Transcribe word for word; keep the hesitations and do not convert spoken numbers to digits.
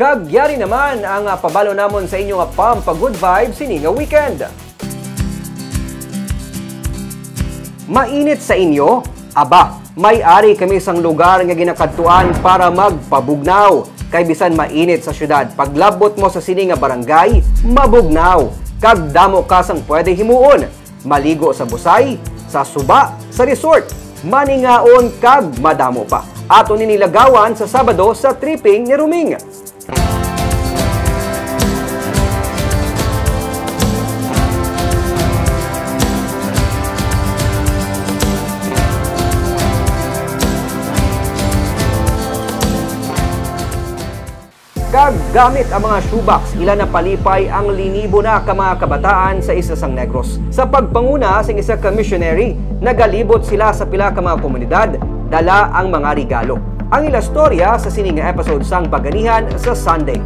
Kag yari naman ang, ah, pabalo namon sa inyo nga pampa-good vibes sini nga weekend. Mainit sa inyo? Aba, may ari kami sang lugar nga ginakadtuan para magpabugnaw. Kay bisan mainit sa syudad, paglabot mo sa sini nga barangay, mabugnaw. Kag damo ka sang pwede himuon. Maligo sa busay, sa suba, sa resort, maningaon kag madamo pa. Ato nini lagawan sa Sabado sa tripping ni Ruming. Kag gamit ang mga shoebox, ila napalipay ang linibo na ka mga kabataan sa isla sang Negros. Sa pagpanguna sang isa ka missionary, nagalibot sila sa pila ka mga komunidad, dala ang mga regalo. Ang ila storya sa sini nga episode sang Baganihan sa Sunday.